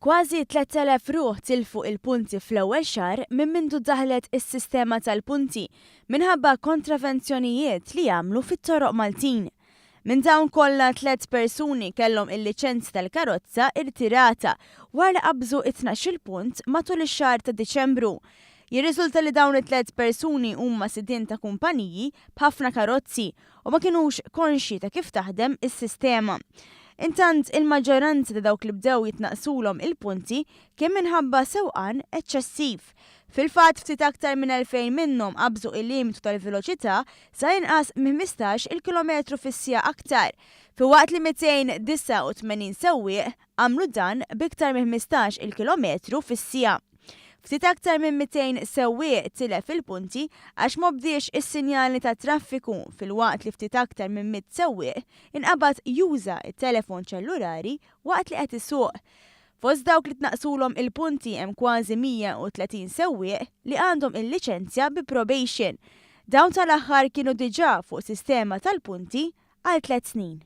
Kważi 3,000 ruħ tilfu il-punti fl-ewwel xahar minn mindu daħlet is-sistema tal-punti minħabba kontravenzjonijiet li għamlu fit-toroq Maltin. Minn dawn kollha tliet persuni kellhom il-liċenzja tal-karozza irtirata wara li qabżu it-12-il punt matul ix-xahar ta' Diċembru. Jirriżulta li dawn it-tliet persuni huma sidien ta' kumpaniji b'ħafna karozzi u ma kinux konxji ta' kif taħdem is-sistema. Intant, il-maġġoranza ta' dawk li bdew jitnaqsulhom il-punti kien minħabba sewqan eċċessiv. Fil-fatt, ftit aktar minn 2,000 minnhom qabżu il-limitu tal-veloċità sa inqas minn 15-il kilometru fis-siegħa aktar, filwaqt li 289 sewwieq għamlu dan b'iktar minn 15-il kilometru fis-siegħa. Ftit aktar minn 200 sewwieq tilef il-punti għax m'obdiex is-sinjali tat-traffiku filwaqt li ftit aktar minn 100 sewwieq inqabad juża t-telefon ċellulari waqt li qed isuq. Fost dawk li tnaqqsulhom il-punti hemm kważi 130 sewwieq li għandhom il-liċenzja bi probation. Dawn tal-aħħar kienu diġà fuq sistema tal-punti għal tliet snin.